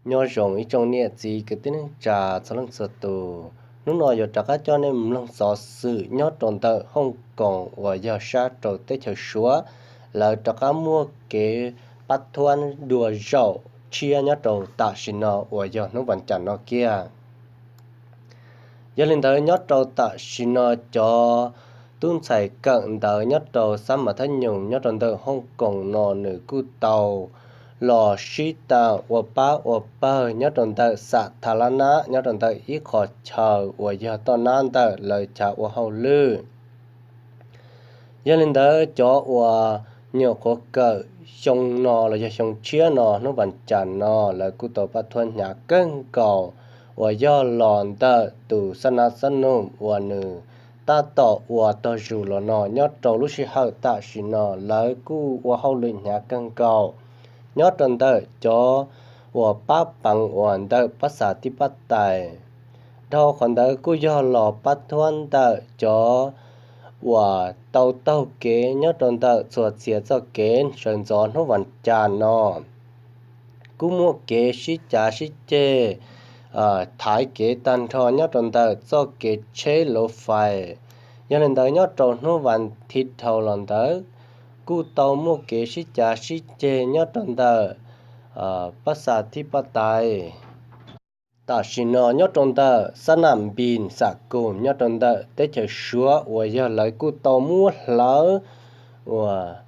Nyob zoo ib tsoom niam txiv kwv tij neej tsa txhua leej txhua tus, hnub no yuav rov qab coj nej mloog xov xwm nyob rau ntawm Hooj Koos uas yog sab rau teb chaws Suav, lawv rov qab muaj kev pab thuab dua zaum tshiab nyob rau tam sim no uas yog hnub vas cas no kiag. Yog li ntawd nyob rau tam sim no cov tub ntxhais kawm ntawv nyob rau xab mas thab nyoos nyob rau ntawm Hooj Koos no nws kuj tau los sib tau ua pab ua pawg nyob rau ntawm xam tha lab nab nyob rau ntawm ib qho chaw uas yog toj nab ntawm lawv chav ua hauj lwm. Yog li ntawd cov uas nyuam qhuav kawm xyoo no los yog xyoo tshiab no hnub vas cas no lawv kuj tau pab thuab hnyav kawg nkaus uas yog los ntawm tus xab nab xab noog uas nws tab tom ua tog zus los no nyob rau lub sij hawm tam sim no lawv kuj ua hauj lwm hnyav kawg nkaus nyob rau ntawm cov uas pab peev uas ntawm pab xav tib pab tais. Dhau qhov ntawd kuj yog los pab thuab ntawm cov uas tau taug kev nyob rau ntawm txhua txhia txoj kev sawv ntxov hnub vas cas no kuj muaj kev sib cav sib ceg thaiv kev tag nrho nyob rau ntawm txoj kev tsheb luv fais. Yog li ntawd nyob rau hnub vas thiv dhau los ntawd kuj tau muaj kev sib cav sib ceg nyob rau ntawm pab xav tib pab tais. Tam sim no nyob rau ntawm xab nam npis xam koos nyob rau ntawm teb chaws Suav uas yog lawv kuj tau muab hlawv uas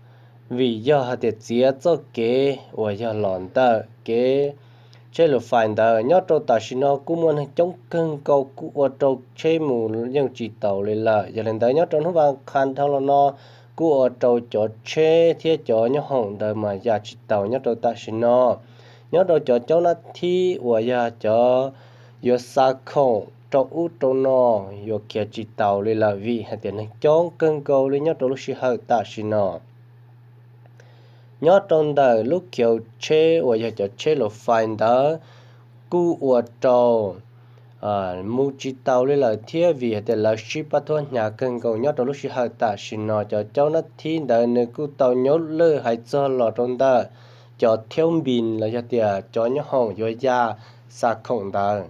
vim yog hais tias txiav txoj kev uas yog los ntawm kev tsheb luv fais ntawd nyob rau tam sim no kuj muaj neeg coob kawg nkaus kuj ua rau tsheb mus yeej tsis taus li lawm. Yog li ntawd nyob rau hnub vas qha dhau los no kuj ua rau cov tsheb thiab cov nyoob hoom ntawd mas ya tsis taus nyob rau tam sim no. Nyob rau cov caub nab thib uas yog cov yuav xa khoom rau ub rau no yuav khiav tsis taus li lawm vim hais tias neeg coob kawg nkaus li nyob rau lub sij hawm tam sim no. Nyob rau ntawm lub khiv tsheb uas yog cov tsheb luv fais ntawd kuj ua rau mus tsis taus li lawm thiab vim hais tias lawv sib pab thuab hnyav kawg nkaus nyob rau lub sij hawm tam sim no cov caub nab thib ntawd nws kuj tau nyuaj lwj hais txog los rau ntawm cov thiaub npis los yog tias cov nyoob hoom yuav ya xa khoom ntawd.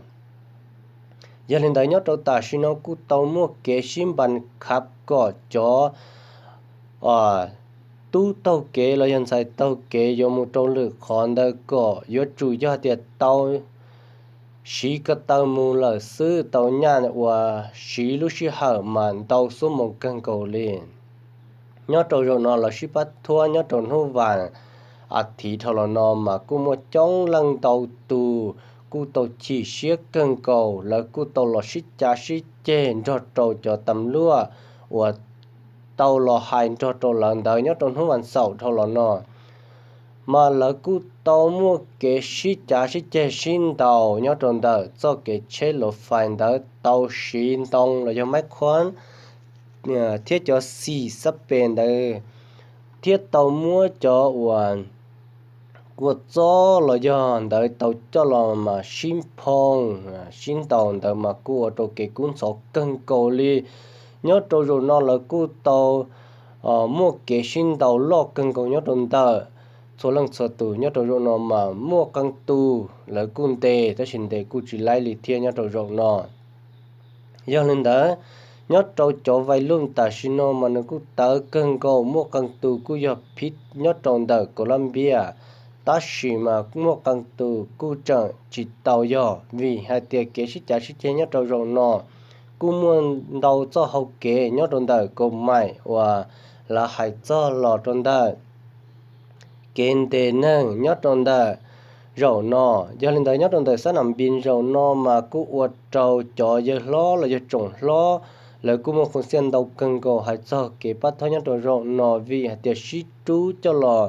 Yog li ntawd nyob rau tam sim no kuj tau muaj kev sib npas khav kom cov tub taug kev los yog ntxhais taug kev yuav mus rau lwm qhov ntawd kom yuav tsum yog tias tau siv ko taw mus lawm xwb tau nyaj uas siv lub sij hawm mas ntau xuab moos kawg nkaus li. Nyob rau zaum no lawv sib pab thuab nyob rau hnub vas a thiv dhau los no mas kuj muaj coob leej ntau tus kuj tau chim siab kawg nkaus lawv kuj tau los sib cav sib ceg nrog rau cov tas luaj uas tau los hais nrog rau lawv ntawd nyob rau hnub vas xaum dhau los no mas lawv kuj tau muaj kev sib cav sib ceg sib ntaus nyob rau ntawm txoj kev tsheb luv fais ntawd tau siv ntoo los yog maib qhuab thiab cov xim xab pes ntawd thiab tau muab cov uas kua txob los yog ntawd tau coj los mas sib phoo sib ntaus ntawd mas kuj ua rau kev kub ntxhov kawg nkaus li. Nyob rau zaum no lawv kuj tau muaj kev sib ntaus loj kawg nkaus nyob rau ntawm txhua leej txhua tus nyob rau zaum no mas muaj qee tus lawv kuj ntes tab sis ntes kuj tsis laib li thiab nyob rau zaum no. Yog li ntawd, nyob rau cov vais lub tam sim no mas nws kuj tawv kawg nkaus muaj qee tus kuj yog phiv nyob rau ntawm Kaus Lab Npiaj, tab sis mas muaj qee tus kuj tseem tsis tau yog vim hais tias kev sib cav sib ceg nyob rau zaum no kuj muaj ntau txoj hau kev nyob rau ntawm Kaus Maim uas lawv hais txog los rau ntawm kev ntes neeg nyob rau ntawm zaum no. Yog li ntawd nyob rau ntawm xab nam npis zaum no mas kuj ua rau cov yawg hlob los yog tsoom hlob lawv kuj muaj qhov xiaj ntau kawg nkaus hais txog kev pab thob nyob rau zaum no vim hais tias sib rub coj los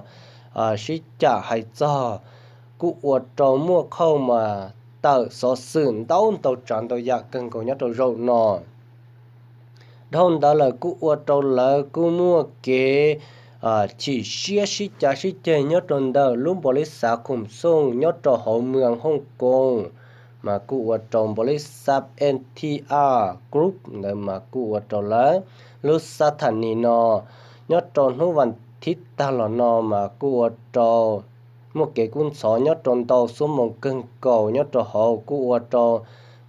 sib cam hais txog kuj ua rau muaj qhauj mas tawm xov xwm ntau ntau tsav ntau yam kawg nkaus nyob rau zaum no. Dhau ntawd lawm kuj ua rau lawv kuj muaj kev chim siab sib cav sib ceg nyob rau ntawm lub npaus li xav khoom xooj nyob rau hauv mws Hooj Koos, mas kuj ua rau npaus li xav N T R Group ntawd mas kuj ua rau lawv lub xab thas nis no nyob rau hnub vas thiv tag los no mas kuj ua rau muaj kev kub ntxhov nyob rau ntau xuab moos kawg nkaus nyob rau hauv kuj ua rau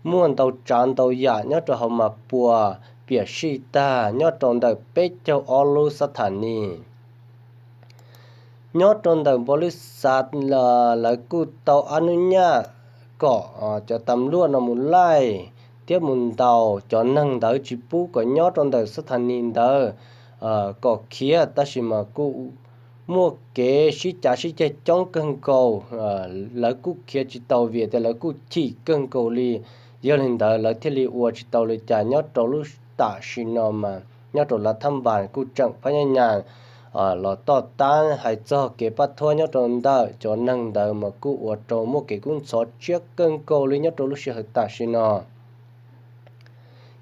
muaj ntau tsav ntau yam nyob rau hauv mas puas piam sij tag nyob rau ntawm peb caug ob lub xab tha nis. Nyob rau ntawm npau lwj xav lawv kuj tau ab nub nyaj kom cov tam luaj no mus laij thiab mus ntaus cov neeg ntawd tsis pub kom nyob rau ntawm xab tha nis ntawd kom khiav, tab sis mas kuj muaj kev sib cav sib ceg coob kawg nkaus, lawv kuj khiav tsis tau vim tias lawv kuj chim kawg nkaus li. Yog li ntawd lawv thiaj li ua tsis tau li cas nyob rau lub tam sim no mas nyob rau lav thab npas kuj tseem phab nyaj nyas los toj tab hais txog kev pab thuab nyob rau ntawm cov neeg ntawd mas kuj ua rau muaj kev kub ntxhov tshiab kawg nkaus li nyob rau lub sij hawm tam sim no.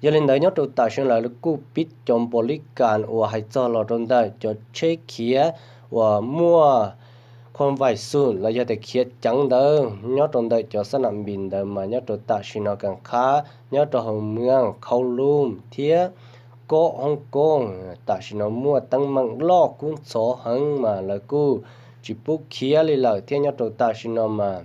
Yog li ntawd nyob rau tam sim no lawv kuj pib cov npaus li kas uas hais txog los rau ntawm cov tsheb khiav uas muaj khon vais xum los yog tias khiav ceev ntawd nyob rau ntawm cov xab nam npis ntawd mas nyob rau tam sim no kas qhab nyob rau hauv mweej Khauv Lum thiab kob Hoob Koob tam sim no muaj teeb meem loj kub ntxhov heev mas lawv kuj tsis pub khiav li lawm thiab nyob rau tam sim no mas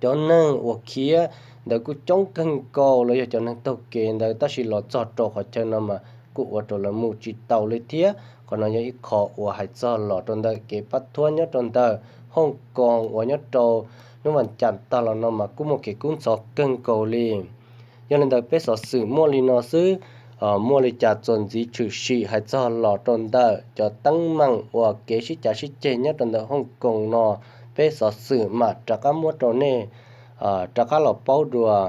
cov neeg uas khiav ntawd kuj coob kawg nkaus los yog cov neeg taug kev ntawd tab sis los txog rau qhov chaw no mas kuj ua rau lawv mus tsis taus li thiab. Qhov no yog ib qho uas hais txog los rau ntawm kev pab thuab nyob rau ntawm Hoob Koob uas nyob rau hnub vas cas tag los no mas kuj muaj kev kub ntxhov kawg nkaus li. Yog li ntawd peb xov xwm muaj li no xwb, muaj li cas txuas ntxiv tshwm sim hais txog los rau ntawm cov teeb meem uas kev sib cav sib ceg nyob rau ntawm Hoob Koob no peb xov xwm mam rov qab muab rau nej rov qab los paub dua.